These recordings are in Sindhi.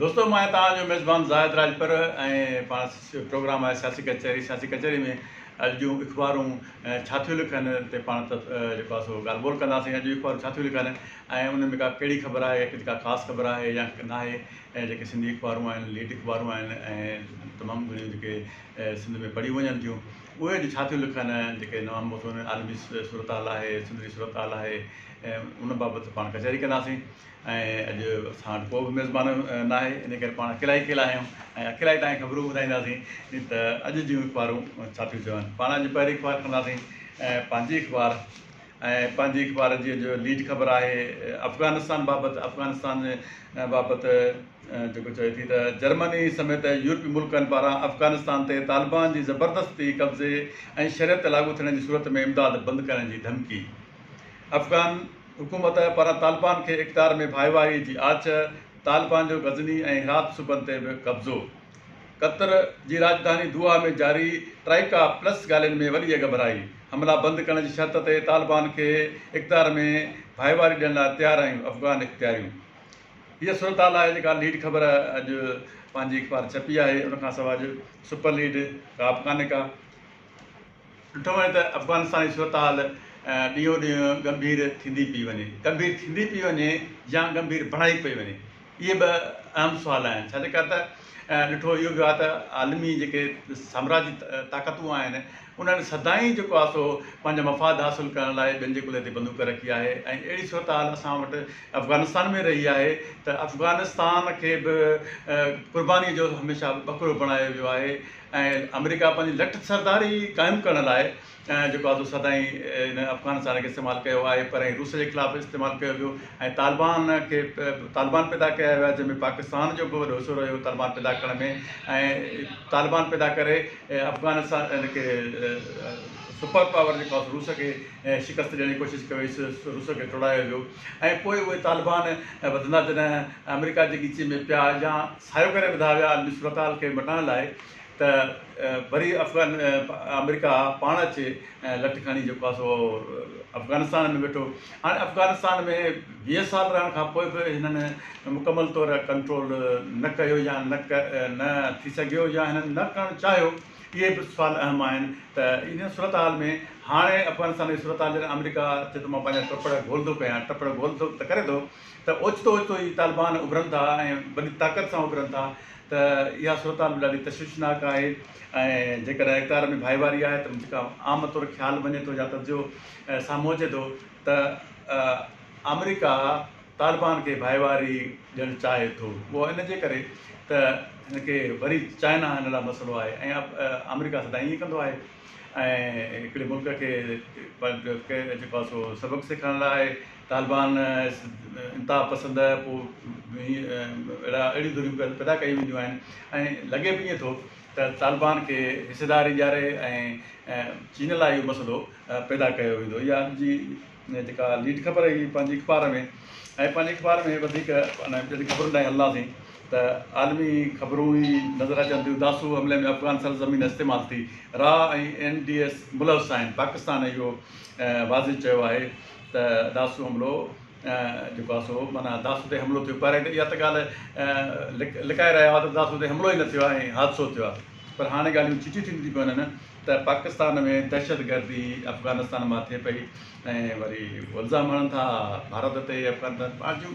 دوستو مان آهيان توهان جو ميزبان زاهد راڄپر ۽ پاڻ پروگرام آهي سياسي ڪچهري. سياسي ڪچهري ۾ اڄ جون اخبارون ڇا ٿيون لکن تي پاڻ جيڪو آهي سو ڳالهه ٻولهه ڪنداسين. اڄ جون اخبارون ڇا ٿيون لکن ۽ ان ۾ ڪا ڪهڙي خبر آهي، ڪا خاص خبر آهي يا ناهي. ۽ جيڪي سنڌي اخبارون آهن، ليڊ اخبارون آهن ۽ تمام گهڻيون جيڪي سنڌ ۾ پڙهيون وڃن ٿيون اهي اڄ ڇا ٿيون لکن، جيڪي نوان موضوع عالمي صورتحال آهي، سنڌ جي صورتحال آهي، ان بابت پاڻ ڪچهري ڪنداسين. ۽ اڄ اسان وٽ ڪو به ميزبان ناهي، ان ڪري پاڻ اڪيلا ئي اڪيلا آهيون ۽ اڪيلا ئي توهان کي خبرون ٻڌائينداسين ته اڄ جون اخبارون ڇا ٿيون چون. پاڻ اڄ پهرين اخبار کڻنداسين پنهنجي اخبار ۽ پنهنجي اخبار جي اڄ ليڊ خبر آهي افغانستان بابت. افغانستان بابت جيڪو چوي ٿي ته جرمني سميت يورپي ملڪن پاران افغانستان تي طالبان جي زبردستي قبضي ۽ شريعت لاڳو ٿيڻ جي صورت ۾ امداد بند ڪرڻ جي ڌمڪي. افغان حڪومت پاران طالبان کي اقتدار ۾ ڀائيواري جي آڇ، طالبان جو غزني ۽ هرات صوبن تي به قبضو. قطر جي راڄڌاني دوحا ۾ جاري ٽرائيڪا پلس ڳالهين ۾ وڏي اڳڀرائي، حملا بند ڪرڻ جي شرط تي طالبان کي اقتدار ۾ ڀائيواري ڏيڻ لاء تيار آهيون، افغان اختياريون. هيء صورتحال آهي جيڪا ليڊ خبر اڄ پنهنجي اخبار ڇپي آهي، ان کان سواء اڄ سپر ليڊ ڪا به ڪانهي ڪا. ڏٺو وڃي ته افغانستان جي صورتحال ڏينهون ڏينهن ڳنڀير ٿيندي پئي وڃي. ڳنڀير ٿيندي پئي وڃي يا ڳنڀير بڻائي پئي وڃي، اهي ٻه اهم سوال آهن. ڇا جي ڪري ته ڏٺو اهو ويو آهي ته عالمي جيڪي سامراجي طاقتون آهن انهن سدائين جيڪو آهي سو پنهنجا مفاد حاصل ڪرڻ لاء ٻين جي ڪلهي تي بندوق رکي آهي ۽ اهڙي صورتحال اسان وٽ افغانستان ۾ رهي آهي ته افغانستان کي به قرباني جو هميشه ٻڪرو بڻايو ويو آهي. ۽ آمريڪا پنهنجي لٺ سرداري قائم ڪرڻ لاء جيڪو آهي سو سدائين ان افغانستان کي استعمال ڪيو آهي پر ۽ روس جي خلاف استعمال ڪيو ويو ۽ طالبان کي طالبان پيدا ڪيا ويا جنهن ۾ پاڪستان جو به وڏو حصو رهيو طالبان پيدا ڪرڻ ۾ ۽ طالبان پيدا ڪري افغانستان ان کي سپر پاور جيڪو آهي روس کي شڪست ڏيڻ جي ڪوشش ڪئي وئي، روس کي ٽوڙايو ويو ۽ پوء اهي طالبان وڌندا جڏهن آمريڪا جي ڳچي ۾ پيا يا سايو ڪري وڌا ويا عالمي صورتحال کي مٽائڻ لاء ته وري افغان آمريڪا پاڻ اچي لٺ کڻي جيڪو آهي سو افغانستان ۾ ويٺو. هاڻي افغانستان ۾ 20 سال رهڻ کان پوء به هنن مڪمل طور ڪنٽرول نه ڪيو يا نه نه ٿي سگهيو يا هنن نه ڪرڻ چاهيو، اهي به سوال اهم آهن ته ان صورتحال ۾ هاڻي افغانستان جي صورتحال جڏهن آمريڪا چئي ٿو مان پنهنجا ٽپڙ گول ٿو ڪيان، ٽپڙ گول ٿو ته ڪري ٿو ته اوچتو اوچتو هي طالبان اڀرن ٿا ۽ وڏي طاقت سان اڀرن ٿا ته اها صورتحال به ڏاڍي تشويشناڪ آهي ۽ جيڪڏهن اقتدار ۾ ڀائيواري آهي ته جيڪا عام طور خيال وڃي ٿو يا تجزيو سامهون اچي ٿو ته آمريڪا طالبان کي ڀائيواري ڏيڻ چاهي ٿو اهو ان جي ڪري ته هن کي وري چائنا هن لاء مسئلو آهي ۽ آمريڪا سدائين ائين ڪندو آهي ۽ هڪڙي ملڪ کي جيڪو آهي سو سبق سيکارڻ لاء طالبان انتها پسند پوء اهڙا اهڙيون ڌريون پيدا ڪيون وينديون آهن ۽ لڳي به ائين ٿو ته طالبان کي حصيداري ڏياري ۽ چين لاء اهو مسئلو پيدا ڪيو ويندو. اها اڄ جي جيڪا ليڊ خبر هئي پنهنجي اخبار ۾ ۽ پنهنجي اخبار ۾ وڌيڪ ٻين خبرن ڏانهن هلنداسين ته عالمي خبرون ئي نظر اچن ٿيون. داسو حملي ۾ افغان سرزمين استعمال ٿي، را ۽ اين ڊي ايس ملوث آهن، پاڪستان اهو واضح چيو آهي ته داسو حملو جيڪو آهي سو معنيٰ داسو تي حملو ٿيو پر اها ته ڳالهه لڪائي رهيا هئا ته داسو تي حملو ئي نه ٿيو آهي ۽ حادثو ٿيو آهي پر هاڻي ڳالهيون چٽيون ٿينديون ٿيون پون ته پاڪستان ۾ دهشتگردي افغانستان مان ٿئي پئي ۽ وري الزام هڻن ٿا ڀارت تي افغانستان پنهنجون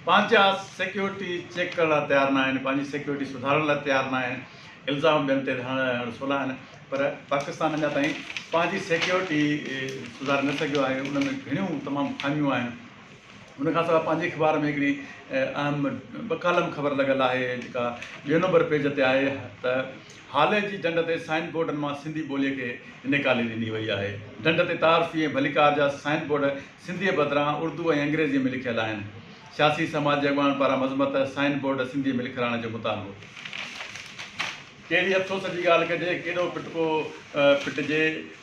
پنهنجا سيڪيورٽي چيڪ ڪرڻ لاء تيار نه آهن پنهنجي سيڪيورٽي سڌارڻ لاء تيار نه آهن الزام ٻين تي هڻڻ سولا آهن پر پاڪستان اڃا تائين پنهنجي سيڪيورٽي سڌاري نه سگهيو آهي ان ۾ گهڻيون تمام خاميون آهن ان کان سواء پنهنجي اخبار ۾ هڪڙي اهم ٻه ڪالم خبر لڳل آهي جيڪا ٻئي نمبر پيج تي آهي ته هالي جي ڍنڍ تي سائن بورڊن مان سنڌي ٻوليء کي نيڪالي ڏني وئي آهي. ڍنڍ تي تعارفي ۽ ڀليڪار جا سائن بورڊ سنڌيء بدران اردو ۽ انگريزيء ۾ لکيل آهن. سياسي سماجي اڳواڻن پاران مذمت، سائن بورڊ سنڌيء ۾ لکرائڻ جو مطالبو. ڪهڙي افسوس جي ڳالهه ڪجي، ڪيڏو پٽڪو پٽجي،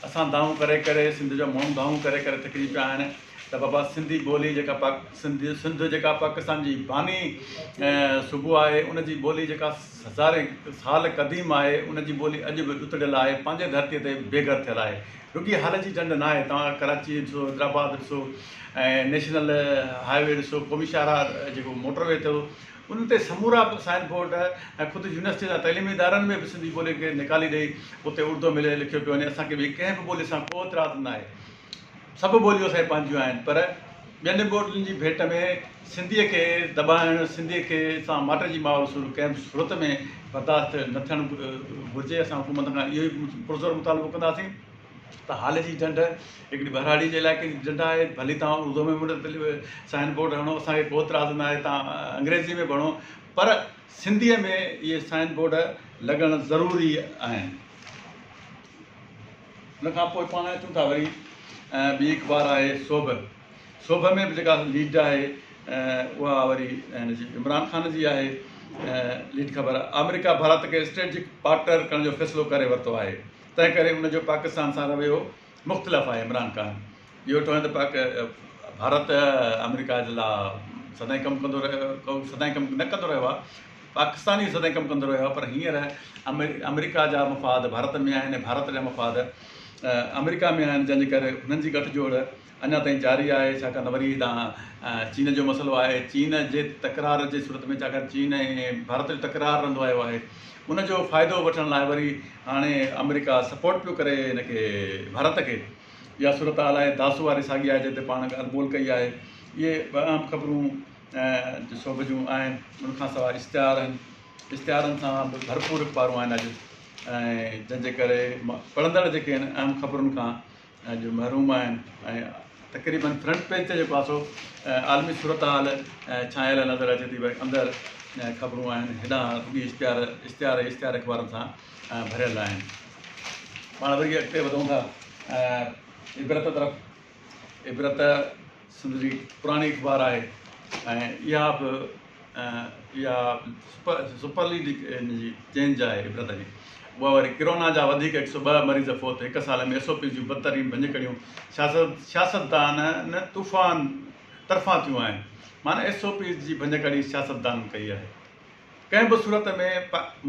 اسان دانهون ڪري ڪري سنڌ جا ماڻهو دانهون ڪري ڪري ٿڪجي پيا آهن ته بابا سنڌي ٻولي جيڪا پاڪ سنڌ سنڌ جيڪا پاڪستان جي باني صوبو آهي ان جي ٻولي جيڪا هزارين سال قديم آهي ان جي ٻولي اڄ به ڏتڙيل آهي پنهنجي ڌرتي تي بي گهر ٿيل آهي رڳي هال جي جنڊ ناهي توهان ڪراچي ڏسو حيدرآباد ڏسو ۽ نيشنل هاء وي ڏسو قومي شاهراهه جيڪو موٽر وي ٿيو ان تي سمورا سائن بورڊ ۽ خود يونيورسٽين ۽ تعليمي ادارن ۾ به سنڌي ٻولي کي نيڪالي ڏئي اتي اردو ۾ لکيو پيو وڃي. اسان کي ٻي ڪنهن به ٻولي سان ڪو اعتراض ناهي، سڀ ٻوليون اسان جون پنهنجون آهن، پر ٻين ٻولين جي ڀيٽ ۾ سنڌيء کي دٻائڻ، سنڌيء کي سان ماٽيجي ماء وصول ڪنهن به صورت ۾ برداشت نه ٿيڻ گهرجي. اسان حڪومت کان اهو ئي پرزور مطالبو ڪنداسين ته هال جي ڍنڍ هڪڙي ٻهراڙي جي علائقي جي ڍنڍ آهي، ڀلي توهان اردو ۾ سائن بورڊ هڻو، اسان کي ڪو اعتراض نه آهي، توهان انگريزيء ۾ به هڻو، پر سنڌيء ۾ اهي سائن بورڊ لڳڻ ضروري آهن. ان کان پوء پاڻ اچون ٿا وري ٻي اخبار آهي سوڀ. سوڀ ۾ به جيڪا ليڊ آهي اها وري هن جي عمران خان جي آهي. ليڊ خبر، آمريڪا ڀارت کي اسٽريٽجڪ پارٽنر ڪرڻ جو فيصلو ڪري ورتو آهي، تنهن ڪري ان جو پاڪستان سان رويو مختلف آهي. عمران خان اهو چوڻ ته پاڪ ڀارت آمريڪا جي لاء سدائين ڪم ڪندو رهيو، سدائين ڪم نه ڪندو رهيو آهي، پاڪستان ئي سدائين ڪم ڪندو رهيو آهي، پر هينئر آمريڪا جا مفاد ڀارت ۾ آهن ۽ ڀارت جا مفاد آمريڪا ۾ آهن، جنهن جي ڪري هنن جي ڳٺ جوڙ اڃا تائين جاري آهي. ڇاڪاڻ ته وري هيڏانهن چين جو مسئلو آهي، چين جي تڪرار جي صورت ۾ ڇاڪاڻ چين ۽ ڀارت جو تڪرار رهندو آيو آهي، ان جو فائدو وٺڻ لاء وري هاڻي آمريڪا سپورٽ پيو ڪري هن کي ڀارت کي. اها صورتحال آهي. داسو واري ساڳي آهي جنهن تي پاڻ ڳالهه ٻولهه ڪئي آهي. اهي ٻه اهم خبرون سوڀ جون آهن. ان کان سواء اشتهار آهن، اشتهارن سان به ڀرپور اخبارون آهن اڄ، ۽ جنهن جي ڪري پڙهندڙ جيڪي آهن اهم خبرن کان اڄ محروم آهن ۽ تقريبن فرنٽ پيج تي جيڪو آهي سو عالمي صورتحال ڇانيل نظر اچي ٿي، وري اندر خبرون آهن، هيڏانهن رڳي اشتهار اشتهار اشتهار اخبارن سان ڀريل آهن. پاڻ وري اڳتي وڌون ٿا عبرت طرف. عبرت سنڌ جي پراڻي اخبار آهي ۽ اها به اها سپر ليڊ هن جي چينج آهي عبرت جي. اها وري ڪرونا جا وڌيڪ 102 مريض فوت، هڪ سال ۾ ايس او پيز جون بدترين ڀڃڪڙيون سياستدانن طوفان طرفان ٿيون آهن. معنيٰ ايس او پيز جي ڀڃڪڙي سياستدانن ڪئي آهي. ڪنهن به صورت ۾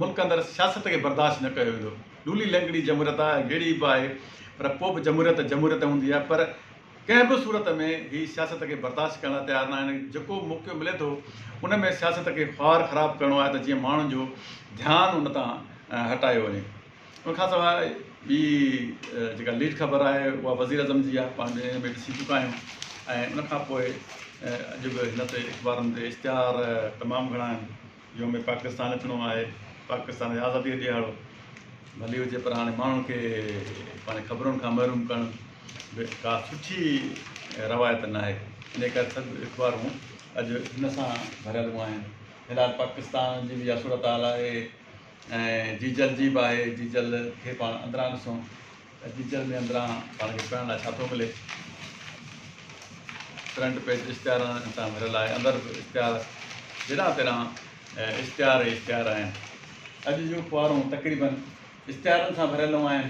ملڪ اندر سياست کي برداشت نه ڪيو ويندو. لولي لنگڙي جمهوريت آهي، گيڙي به آهي، پر پوء به جمهوريت جمهوريت هوندي آهي، پر ڪنهن به صورت ۾ هي سياست کي برداشت ڪرڻ لاء تيار نه آهن. جيڪو موقعو ملي ٿو ان ۾ سياست کي خوار خراب ڪرڻو آهي ته جيئن ماڻهن جو ڌيان ان تان هٽايو وڃي. ان کان سواء ٻي جيڪا ليڊ خبر آهي اها وزيراعظم جي آهي، پاڻ ٻنهي ۾ ڏسي چڪا آهيون ۽ ان کان پوء اڄ به هن تي اخبارن تي اشتهار تمام گهڻا آهن. يوم پاڪستان اچڻو آهي، پاڪستان جي آزاديء جو ڏهاڙو ڀلي هجي، پر هاڻي ماڻهن کي پنهنجي خبرن کان محروم ڪرڻ به ڪا سٺي روايت ناهي. انهيء ڪري سڀ اخبارون اڄ هن سان ڀريل آهن. هلال پاڪستان جي به اها صورتحال آهي. ۽ جيجل جي به آهي. جيجل کي پاڻ اندران ڏسون ته جيجل ۾ اندران پاڻ کي پڙهڻ لاء ڇا ٿو ملي. فرنٽ پيج اشتهارن سان ڀريل آهي. اندر به اشتهار، جيڏانهن تيڏانهن اشتهار ئي اشتهار آهن. اڄ جون اخبارون تقريبن اشتهارن سان ڀريل آهن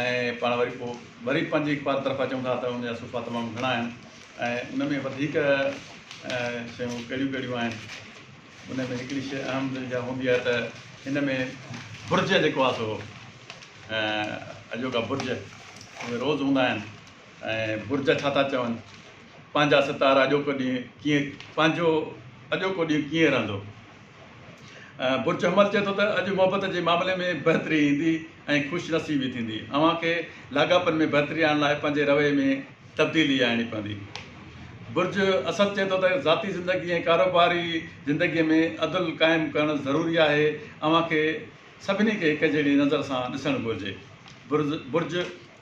۽ پاڻ وري پوء وري پنهنجي اخبار طرف اچون ٿا ته ان جا صفحا تمام گهڻا آهن ۽ ان ۾ وڌيڪ شيون ڪهڙيون ڪهڙيون آهن. ان ۾ هڪڙي شيء اهم اها هوندي آهي ته هن ۾ برج جيڪو آهي سو اڄوڪا برج اهي روز هوندا آهن ۽ برج ڇا ٿا چون، پنهنجا ستارا اڄوڪو ڏينهن ڪيئن پنهنجو اڄوڪو ڏينهن ڪيئن رهندو. برج حمل چئي ٿو ته اڄ محبت جي معاملي ۾ بهتري ايندي ۽ خوش نصيبي ٿيندي. اوهان کي لاڳاپن ۾ بهتري آڻڻ لاء پنهنجي رويي ۾ تبديلي آڻڻي پوندي. برج اسد چئي ٿو ته ذاتي زندگي ۽ ڪاروباري زندگي ۾ عدل قائم ڪرڻ ضروري آهي، اوهان کي سڀني کي هڪ جهڙي نظر سان ڏسڻ گهرجي. برج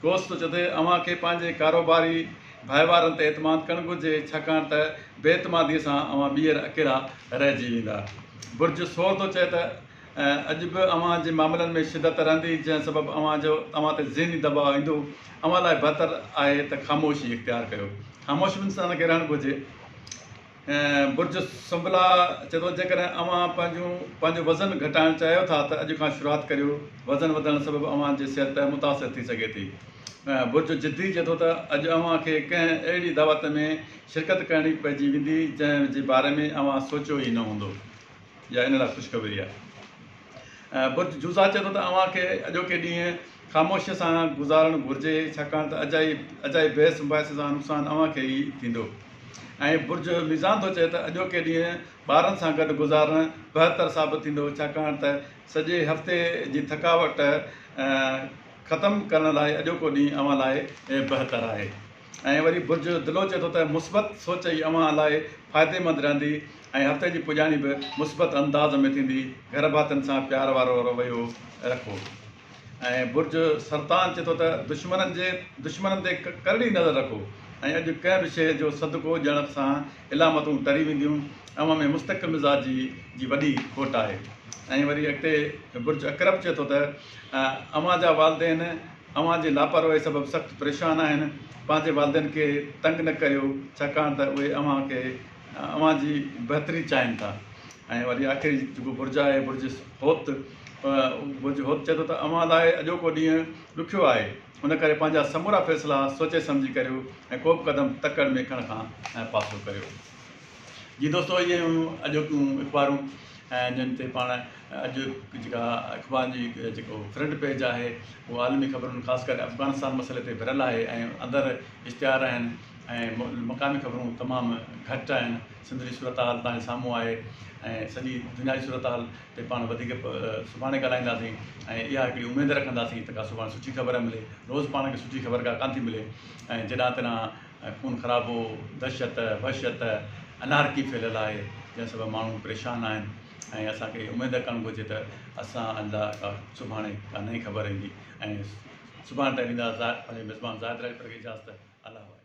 قوس ٿو چئي ته اوهان کي پنهنجي ڪاروباري ڀائيوارن تي اعتماد ڪرڻ گهرجي، ڇاڪاڻ ته بي اعتمادي سان اوهان ٻيهر اڪيلا رهجي ويندا. برج ثور ٿو چئي ته اڄ به اوهان جي معاملن ۾ شدت رهندي، جنهن سبب اوهان جو اوهان تي ذهني دٻاء ايندو. اوهان لاء بهتر آهي ته خاموشي اختيار ڪيو. خاموش به انسان کي رهڻ گهرجي. برج سنبلا چئي ٿو جيڪڏهن اوهان پنهنجون پنهنجو وزن گهٽائڻ چاهيو ٿا ته اڄ کان شروعات ڪريو. وزن وڌڻ سبب اوهان جي صحت متاثر ٿي سگهي ٿي. برج جدي چئي ٿو ته اڄ اوهان کي ڪنهن اهڙي دعوت ۾ شرڪت ڪرڻي پئجي ويندي، جنهن جي باري ۾ اوهان سوچيو ئي نه هوندو. يا ان لاء خوشخبري آهي. برج جوزا چئي ٿو ته اوهان کي اڄوڪي ڏينهن خاموشيء سان گذارڻ گهرجي، ڇاڪاڻ ته اجائي اجائي بحث مباحثي سان نقصان اوهان کي ئي ٿيندو. ۽ برج ميزان ٿو چئي ته اڄوڪي ڏينهن ٻارن سان گڏ گذارڻ بهتر ثابت ٿيندو ڇاڪاڻ ته سڄي هفتي جي ٿڪاوٽ ختم ڪرڻ لاء اڄوڪو ڏينهن اوهان لاء بهتر آهي. ۽ وري برج دلو چئي ٿو ته مثبت سوچ ئي اوهان لاء فائديمند رهندي ۽ هفتي جي پڄاڻي به مثبت انداز ۾ ٿيندي، گهر ڀاتين سان پيار وارو رويو رکو. ۽ برج سرطان چئي ٿو ته دشمنن جي دشمنن تي ڪرڙي نظر رکو ۽ اڄ ڪنهن به شيء جو صدقو ڏيڻ سان علامتون ٽري وينديون، اوهان ۾ مستقل مزاجي جي وڏي کوٽ آهي. ۽ وري اڳتي برج عقرب چئي ٿو ته اوهان جا والدين اوهان جي لاپرواهي سبب سخت پريشان آهن، پنهنجي والدين کي تنگ نه ڪريو ڇاڪاڻ ته اهي اوهان کي اوهان جي بهتري چاهين ٿا. ۽ وري آخري جيڪو برج آهي برج حوت برج حوت چئي ٿو ته اوهان لاء اڄوڪو ڏينهن ڏکيو آهي ان ڪري پنهنجا سمورا فيصلا سوچي سمجهي ڪريو ۽ ڪو به قدم تڪڙ ۾ کڻڻ کان پاسو ڪريو. جي دوستو اهي هيون اڄوڪيون اخبارون ۽ جن تي پاڻ اڄ جيڪا اخبارن جي جيڪو فرنٽ پيج آهي اهو عالمي خبرن خاص ڪري افغانستان مسئلي تي ڀريل آهي ۽ اندر اشتهار آهن ۽ مقامي خبرون تمام گهٽ آهن سنڌ جي صورتحال توهان جي سامهون آهي ۽ سڄي دنيا جي صورتحال تي پاڻ وڌيڪ سڀاڻي ڳالهائينداسين ۽ اها هڪڙي اميد رکنداسين ته ڪا سڀاڻي سٺي خبر ملي روز پاڻ کي سٺي خبر ڪا ڪانه ٿي ملي ۽ جيڏانهن تيڏانهن خون خرابو دهشت وحشت انارڪي ڦهليل آهي جنهن سبب ماڻهو پريشان آهن ۽ اسان کي اميد ڪرڻ گهرجي ته اسان لاء ڪا سڀاڻي ڪا نئين خبر ايندي ۽ سڀاڻي تائين ڏيندا پنهنجي ميزبان زاهد راڄپر کي اجازت الله.